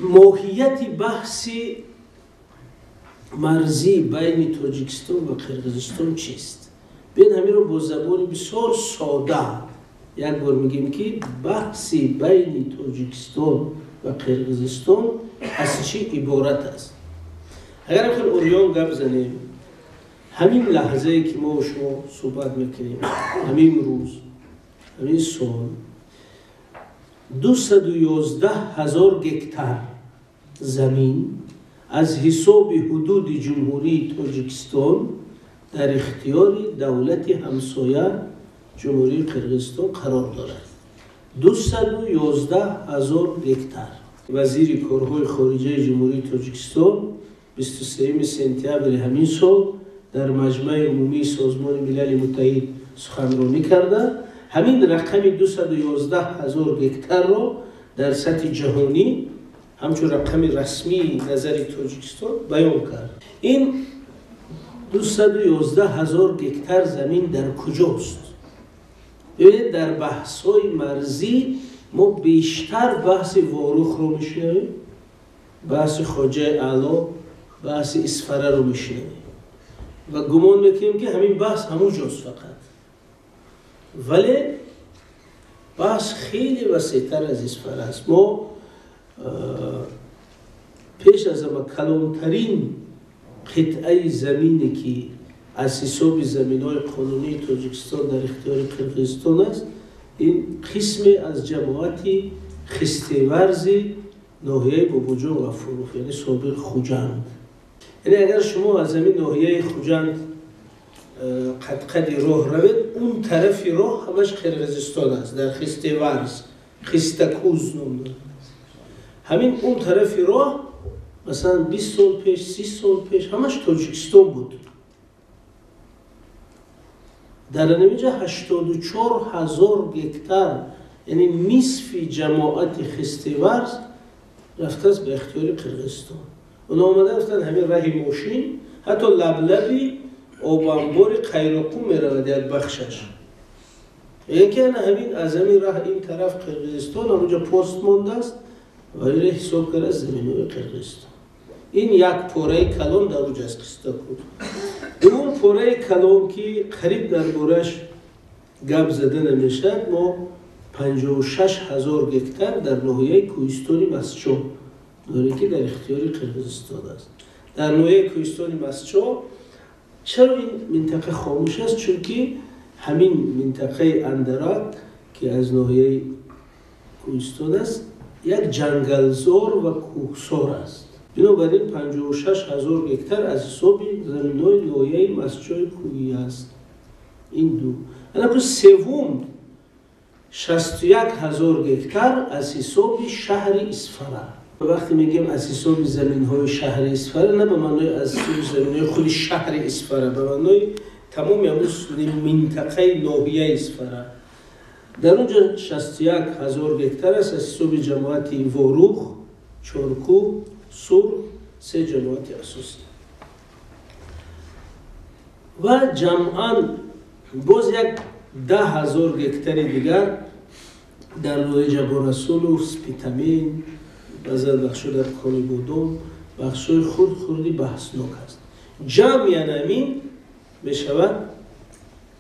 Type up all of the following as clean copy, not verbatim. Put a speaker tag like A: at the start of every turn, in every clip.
A: Моҳияти баҳси марзӣ байни Тоҷикистон ва Қирғизистон чист? Биёед, ҳаминро бо забони бисёр сода як бор мегӯем, ки баҳси байни Тоҷикистон ва Қирғизистон аз чӣ иборат аст. Агар хел урён гап занем, ҳамин лаҳзае ки мо шумо суҳбат мекунем, ҳамин рӯз, ҳамин сол, 211 000 гектар замин аз ҳисоби ҳудуди Ҷумҳурии Тоҷикистон дар ихтиёри давлати ҳамсоя, Ҷумҳурии Қирғизистон, қарор дорад. 211 000 гектар. Вазири корҳои хориҷаи Ҷумҳурии Тоҷикистон 23 сентябри ҳамин сол дар Маҷмаи Умумии Созмони Милали Муттаҳид суханронӣ карда, ҳамин рақами 211 000 гектарро дар сатҳи ҷаҳонӣ ҳамчун рақами расмии назари Тоҷикистон баён кард. Ин 211 000 гектар замин дар куҷост? Бибинед, дар баҳсҳои марзӣ мо бештар баҳси Ворухро мешунавем, баҳси Хоҷаи Аъло, баҳси Исфараро мешунавем ва гумон мекунем, ки ҳамин баҳс ҳамун ҷост фақат. Вале баҳс хеле васеътар аз Исфара аст. Мо пеш аз ҳама калонтарин қитъаи замине, ки аз ҳисоби заминҳои қонунии Тоҷикистон дар ихтиёри Қирғизистон аст, ин қисме аз ҷамоати Хистеварзи ноҳияи Бобоҷон Ғафуров, яъне собиқ Хуҷанд. Яъне агар шумо аз ҳамин ноҳияи Хуҷанд қадқади роҳ равед, он тарафи роҳ ҳамаш Қирғизистон аст. Дар Хистеварз, Хистакуз ном дорад ҳамин он тарафи роҳ. Масалан, 20 сол пеш, 30 сол пеш ҳамаш Тоҷикистон буд. Дар ҳаминҷа 84 000 гектар, яъне нисфи ҷамоати Хистеварз, рафтааст ба ихтиёри Қирғизистон. Оно омада гуфтанд, ҳамин раҳи мошин ҳатто лаблаби обанбори Қайроқум меравад як бахшаш. Яке ана ҳамин аз ҳамин раҳ ин тараф Қирғизистон, ҳамунҷа пост мондааст ва инро ҳисоб кардааст заминҳои Қирғизистон. Ин як пораи калон дар уҷ аст, Хистакуз. Дуюм пораи калон, ки қариб дар бораш гап зада намешавад, мо 56 000 гектар дар ноҳияи Кӯҳистони Мастчоҳ дорем, ки дар ихтиёри Қирғизистон аст. Дар ноҳияи Кӯҳистони Мастчоҳ чаро ин минтақа хомӯш аст? Чунки ҳамин минтақаи Андарак, ки аз ноҳияи Кӯҳистон аст, як ҷангалзор ва кӯҳсор аст. Бинобар ин 56 000 гектар аз ҳисоби заминҳои ноҳияи Мастчои кӯҳӣ аст. Ин ду. Анаку севум, 61 000 гектар аз ҳисоби шаҳри Исфара. Вақте мегӯем аз ҳисоби заминҳои шаҳри Исфара, на ба маънои аз ҳисоби заминҳои худи шаҳри Исфара, ба маънои тамоми ҳамун минтақаи ноҳияи Исфара. Дар он ҷо 61 000 гектар аст аз ҳисоби ҷамоати Ворух, Чоркӯҳ, Сурх, се ҷамоати асосӣ. Ва ҷамъан боз як 10 000 гектари дигар дар ноҳияи Ҷабборрасулов, Спитамен, баъзан бахшо дар Конибодом, бахшҳои хурд хурди баҳснок аст. Ҷамъ яъне ҳамин мешавад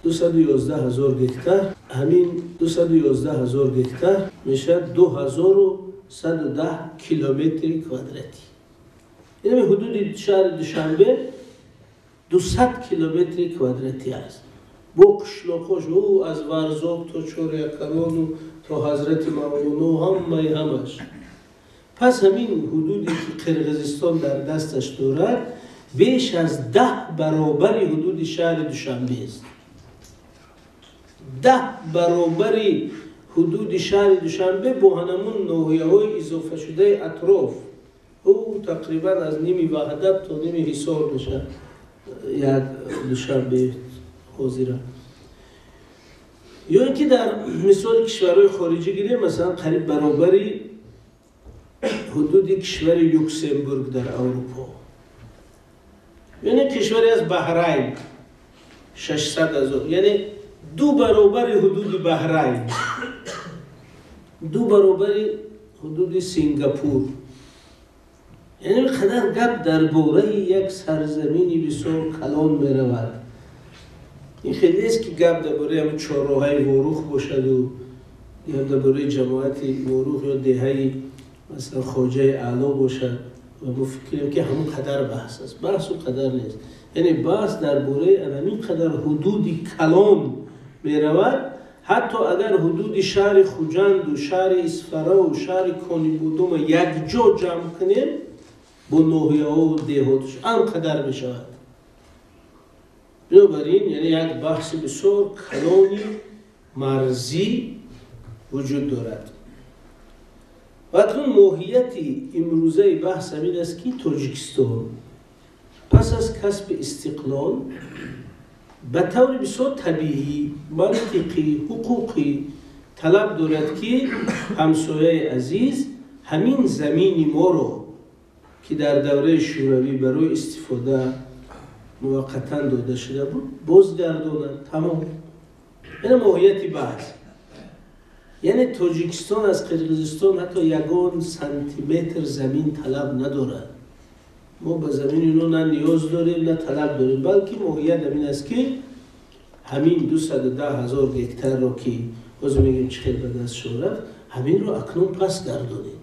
A: 211 000 гектар. Ҳамин 211 000 гектар мешавад 2110 километри квадратӣ. Ин ҳудуди шаҳри Душанбе 200 километри квадратӣ аст бо қишлоқош, ӯ аз Варзоб то Чорякалону то Ҳазрати Мавлоно, ҳамаи ҳамаш. Пас ҳамин ҳудуде, ки Қирғизистон дар дасташ дорад, беш аз 10 баробари ҳудуди шаҳри Душанбе аст. 10 баробари ҳудуди шаҳри Душанбе бо ҳанамун ноҳияҳои изофашудаи атроф. Ӯ тақрибан аз ними Ваҳдат то ними Ҳисор мешавад як Душанбе ҳозира. Ё ин ки дар мисоли кишварҳои хориҷӣ гирем, масалан, қариб баробари ҳудуди кишвари Люксембург дар Аврупо, яъне кишваре аз Баҳрайн, 600 000, яъне ду баробари ҳудуди Баҳрайн, ду баробари ҳудуди Сингапур. Яъне қадар гап дар бораи як сарзамини бисёр калон меравад. Ин хеле нест, ки гап дар бораи ҳамин чорроҳаи Ворух бошаду гап дар бораи ҷамоати Ворух ё деҳаи, масалан, Хоҷаи Аъло бошад ва мо фикр кунем, ки ҳамон қадар баҳс аст. Баҳс он қадар нест. Яъне баҳс дар бораи ҳамин қадар ҳудуди калон меравад. Ҳатто агар ҳудуди шаҳри Хуҷанду шаҳри Исфараву шаҳри Конибудума якҷо ҷамъ кунем бо ноҳияҳову деҳотш, ан қадар мешавад. Бинобар ин, яъне як баҳси бисёр калони марзӣ вуҷуд дорад. Ва акнун моҳияти имрӯзаи баҳс ҳамин аст, ки Тоҷикистон пас аз касби истиқлол ба таври бисёр табиӣ, мантиқӣ, ҳуқуқӣ талаб дорад, ки ҳамсояи азиз ҳамин замини моро, ки дар давраи Шӯравӣ барои истифода муваққатан дода шуда буд, бозгардонад. Тамом, ина моҳияти баҳс. Яъне Тоҷикистон аз Қирғизистон ҳатто ягон сантиметр замин талаб надорад. Мо ба замини оно на ниёз дорем, на талаб дорем, балки моҳият ҳамин аст, ки ҳамин 210 000 гектарро, ки ҳозир мегӯем чӣ хел ба дастшон рафт, ҳаминро акнун пас гардонед.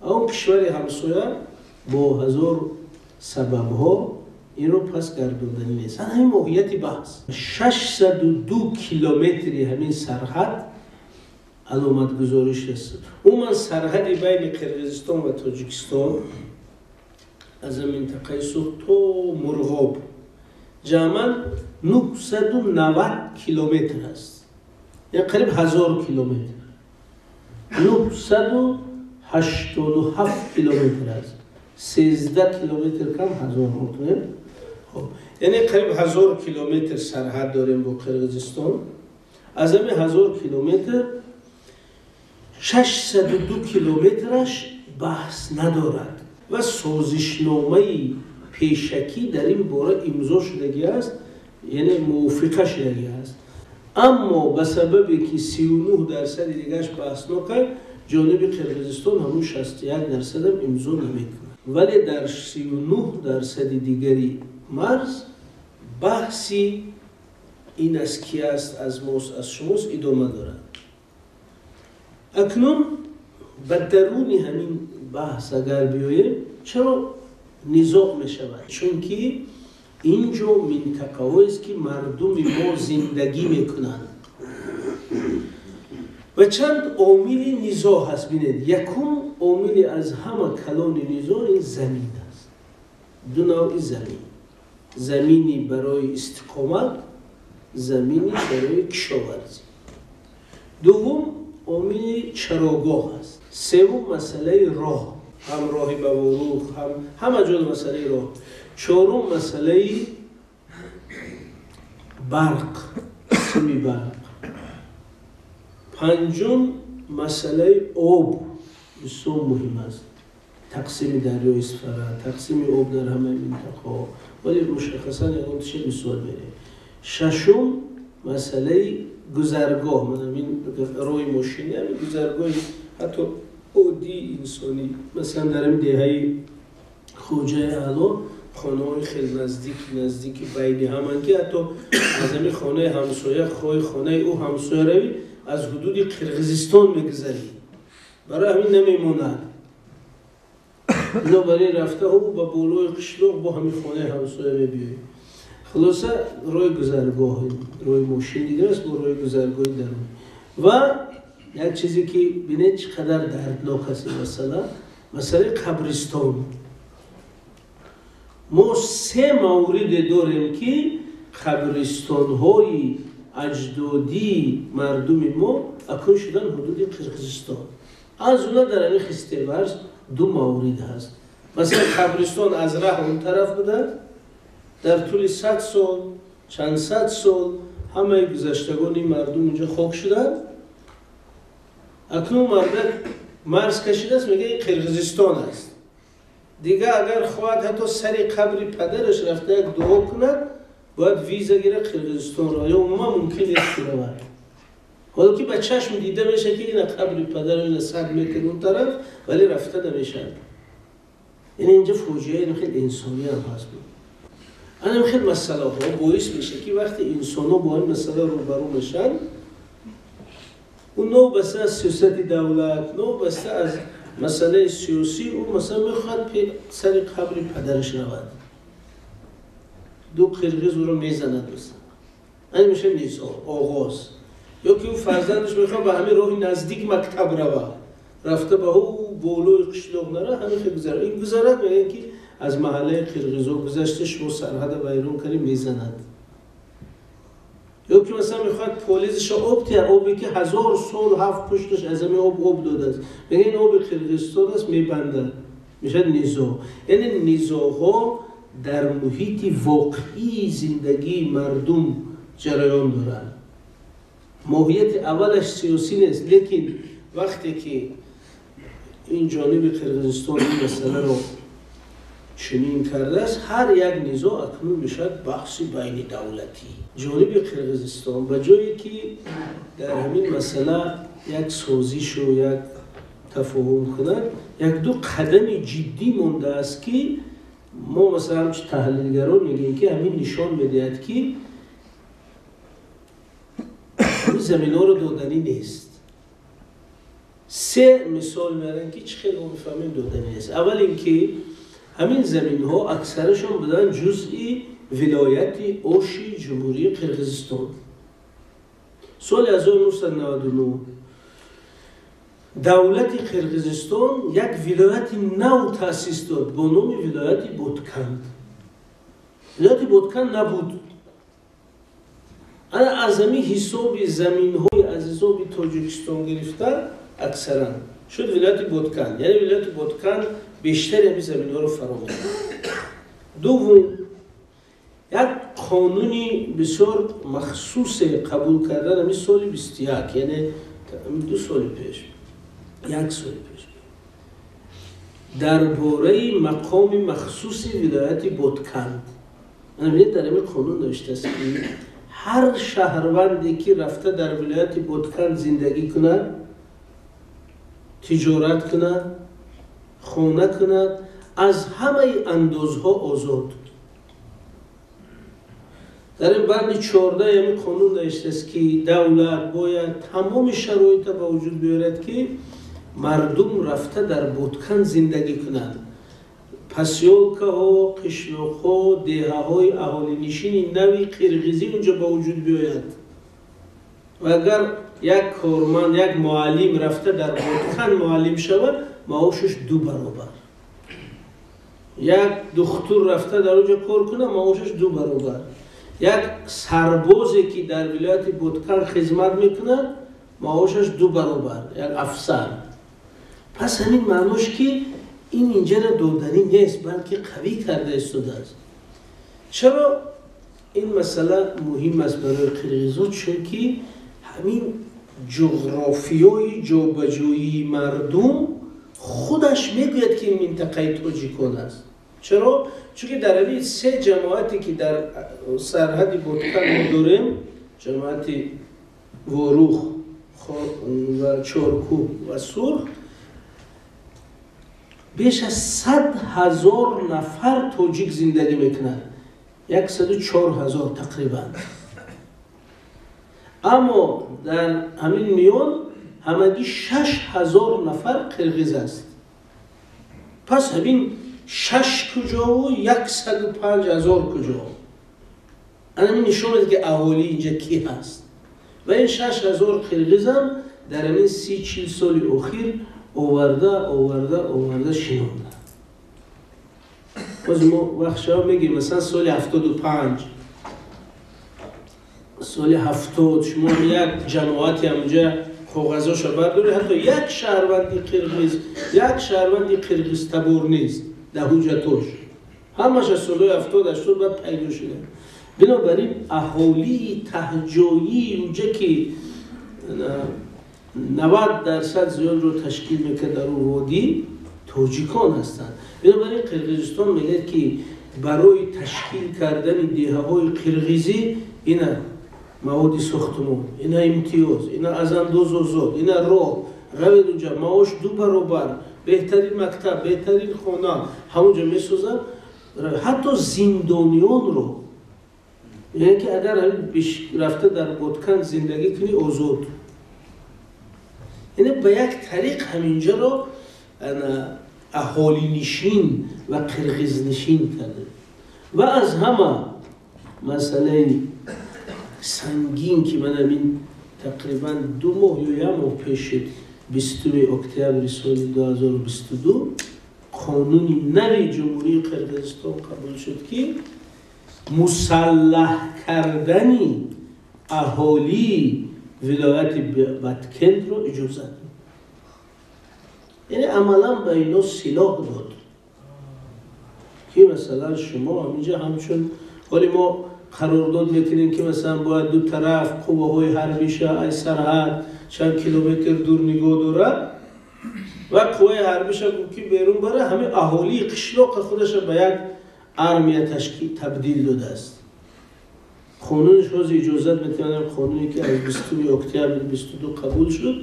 A: Он кишвари ҳамсоя бо ҳазор сабабҳо инро пас гардонданӣ нест. Ҳамин моҳияти баҳс. 602 километри ҳамин сарҳад аломатгузориш аст. Умуман, сарҳади байни Қирғизистон ва Тоҷикистон аз минтақаи Суғд то Мурғоб ҷамъан 990 километр аст, яъне қариб 1000 километр, 987 километр аст, 13 километр кам 1000 мекунем. Хоб, яъне қариб 1000 километр сарҳад дорем бо Қирғизистон. Аз ҳамин 1000 километр 602 километраш баҳс надорад ва созишномаи пешакӣ дар ин бора имзо шудагӣ аст, яъне мувофиқа шудагӣ аст. Аммо ба сабабе ки 39 дарсади дигараш баҳснок аст, ҷониби Қирғизистон ҳамун 61 дарсадам имзо намекунад. Вале дар 39 дарсади дигари марз баҳси ин аз ки аст, аз мост, аз шумост идома дорад. Акнун ба даруни ҳамин баҳс агар биёем, чаро низоъ мешавад? Чунки ин ҷо минтақаҳоест, ки мардуми мо зиндагӣ мекунанд ва чанд омили низоъ ҳаст. Бинед, якум омили аз ҳама калони низоъ ин замин аст. Ду навъи замин: замини барои истиқомат, замини барои кишоварзӣ. Дуввум омили чарогоҳ аст. Севум масъалаи роҳ, ҳам роҳи ба Ворух, ҳам ҳама ҷо масъалаи роҳ. Чорум масъалаи барқ, сими барқ. Панҷум масъалаи об бисёр муҳим аст, тақсими дарёи Исфара, тақсими об дар ҳамаи минтақаҳо, вале мушаххасан ягон тише мисол мерем. Шашум масъалаи гузаргоҳ, ҳамин роҳи мошини, ҳамин гузаргоҳи ҳатто оддии инсонӣ. Масалан, дар ҳамин деҳаи Хоҷаи Аъло хонаҳои хеле наздик наздики байни ҳаманд, ки ҳатто аз ҳамин хонаи ҳамсоя хоҳи хонаи ӯ ҳамсоя равӣ, аз ҳудуди Қирғизистон мегузарӣ. Барои ҳамин намемонад. Бинобар ин рафта ӯ ба болои қишлоқ бо ҳамин хонаи ҳамсоя мебиёӣ. Хулоса, роҳи гузаргоҳ, роҳи мошин дигар аст, бо роҳи гузаргоҳи дарун. Ва як чизе, ки бинед, чӣ қадар дарднок аст ин масъала, масъалаи қабристон. Мо се мавриде дорем, ки қабристонҳои аҷдодии мардуми мо акнун шудан ҳудуди Қирғизистон. Аз ҷумла дар ҳамин Хистеварз ду маврид ҳаст. Масалан, қабристон аз раҳ он тараф буда, дар тӯли 100 сол, чанд сад сол ҳамаи гузаштагони мардум инҷо хок шуданд. Акнун мардак марз кашидааст, мега ин Қирғизистон аст. Дигар агар хоҳад ҳатто сари қабри падараш рафта як дуо кунад, бояд виза гирад, Қирғизистонро ё умуман мумкин нест, ки равад, ҳоло ки ба чашм дида мешавад, ки ина қабри падар, ина 100 метр он тараф, вале рафта намешавад. یعنی اینجا فوجیه خیلی انسانی هم هست. این خیلی مسئله ها باعث میشه که وقتی انسان ها با این مسئله روبرو میشن، اون نو بسته از سیاست دولت، نو بسته از مسئله سیاسی، او مثلا میخواد سر قبر پدرش رود. دو قرقیز او رو میزند مثلا. این میشه نزاع، آغاز. یا که او فرزندش میخواد به همه راه نزدیک مکتب رود، رفته به او بالای قشلاق نره، همه خیلی گذره. این گذرد میگن که از محله قرقیزا گذشته شما سرحد ویرون کردی میزند. یا که مثلا میخواد پولیزش آب تیه، آبی که 1000 سال هفت پشتش از همین آب آب داده است، میگه این آب قرقیزستان است، میبنده، میشه نزاع. یعنی نزاعها در محیط واقعی زندگی مردم جریان دارند. ماهیت اولش سیاسی نیست، لیکن وقتی که این جانب قرقیزستان این مسئله رو چنین کرده است، هر یک نزاع اکنون میشد بحث بین دولتی. جانب قرقیزستان به جایی که در همین مسئله یک سازش و یک تفاهم کند، یک دو قدم جدی مونده است که ما مثلا همچه تحلیلگران میگیم که همین نشان میدهد که این زمین ها رو دادنی نیست. سه مثال میارن که چه خیلی میفهمیم دادنی نیست. اول اینکه همین زمین ها اکثرشون بودن جزئی ولایت اوشی جمهوری قرقیزستان. سال 1999 دولت قرقیزستان یک ولایت نو تأسیس داد با نام ولایت بوتکند. ولایت بوتکند نبود. از همین حساب زمین های از حساب تاجیکستان گرفتن اکثرا شد ولایت بوتکند. یعنی ولایت بوتکند بیشتر همین زمین ها رو فرا می‌گیرد. دوم، یک قانونی بسیار مخصوص قبول کردن همین سال 21، یعنی 2 سال پیش، 1 سال پیش، درباره مقام مخصوص ولایت بوتکند. یعنی در این قانون نوشته است که هر شهروندی که رفته در ولایت بوتکند زندگی کند، تجارت کند، خانه کند، از همه اندازها آزاد. در این بند 14 همین قانون نوشته است که دولت باید تمام شرایط به وجود بیارد که مردم رفته در بوتکند زندگی کنند. پسیولکه ها، قشلاق ها، دیه های اهالی نشین نوی قرقیزی اونجا به وجود بیاید. و اگر یک کارمند، یک معلم رفته در بوتکند معلم شود، معاشش 2 برابر. یک دکتر رفته در اونجا کار کنه، معاشش 2 برابر. یک سربازی که در ولایت بوتکند خدمت میکند، معاشش 2 برابر، یک افسر. پس همین معناش که این اینجا را دادنی نیست، بلکه قوی کرده استوده است. چرا این مسئله مهم است برای قرقیزها؟ چون که همین جغرافیای جابجایی مردم خودش میگوید که این منطقه تاجیکان است. چرا؟ چون که در این 3 جماعتی که در سرحد بوتکند ما داریم، جماعت واروخ و چارکوب و سرخ، بیش از 100,000 نفر تاجیک زندگی میکنند، 104,000 تقریبا. اما در همین میان همگی 6,000 نفر قرقیز است. پس همین 6 کجا و 105,000 کجا؟ همین نشون میده که اهالی اینجا کی هست. و این 6,000 قرقیز هم در همین 30-40 سال اخیر آورده آورده آورده شنونده. باز ما وقت شما میگیم مثلا سال 75، سال 70 شما یک جماعتی همونجا کاغذاشو برداری، حتی یک شهروندی قرقیز، یک شهروندی قرقیز تبور نیست در حجتاش، همش از سالهای 70-80 بعد پیدا شده. بنابراین اهالی تهجایی اونجا که 90% زیاد رو تشکیل میکنه در اون وادی تاجیکان هستند. بنابراین قرقیزستان میگه که برای تشکیل کردن دیه های قرقیزی اینا مواد ساختمان، اینا امتیاز، اینا از انداز آزاد، اینا راه، روید اونجا معاش 2 برابر، Беҳтарин мактаб, беҳтарин хона ҳамонҷо месозанд. Ҳатто зиндониёнро, яъне ки агар рафта дар Боткан зиндагӣ кунӣ, озод. Яъне ба як тариқ ҳаминҷаро аҳолинишин ва қирғизнишин карда. Ва аз ҳама масъалаи сангин, ки ман ҳамин тақрибан 2 моҳ ё 1 моҳ пеш шуд, 20 октябри соли 2022 қонуни нави Ҷумҳурии Қирғизистон қабул шуд, ки мусаллаҳ кардани аҳолии вилояти Баткентро иҷозат дод. Яъне амалан ба ино силоҳ дод, ки масалан шумо ҳаминҷа ҳамчун ҳоли мо қарордод мекунем, ки масалан бояд ду тараф қувваҳои ҳарбиша ай сарҳад чанд километр дур нигоҳ дорад ва қувваи ҳарбиша ки берун бара, ҳамин аҳолии қишлоқа худаша ба як армия ташкил табдил додааст. Қонунш ҳозир иҷозат метавонам, қонуне ки аз 20 октябри 22 қабул шуд,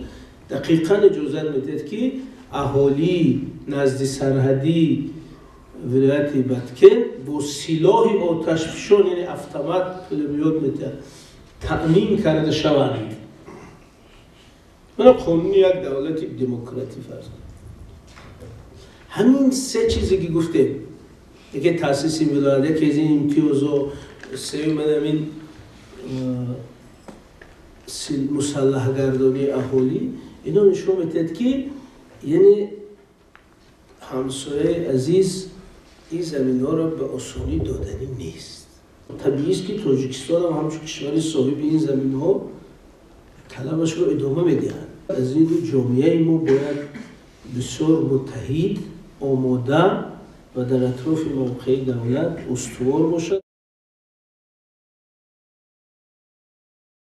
A: дақиқан иҷозат медиҳад, ки аҳолии назди сарҳадии вилояти Баткен бо силоҳи оташфишон, яъне автомат, пулемёт метавад, таъмин карда шаванд. Мана қонуни як давлати демократӣ фарз. Ҳамин се чизе ки гуфтем, яке таъсиси вилоят, яке аз ин имтиёзо, сеюм ҳамин мусаллаҳгардонии аҳолӣ, ино нишон медиҳад, ки яъне ҳамсояи азиз ин заминҳоро ба осонӣ доданӣ нест. Табиист, ки Тоҷикистон ҳам ҳамчун кишвари соҳиби ин заминҳо талабашро идома медиҳад. Аз ин рӯ ҷомеаи мо бояд бисёр муттаҳид, омода ва дар атрофи мавқеи давлат устувор бошад.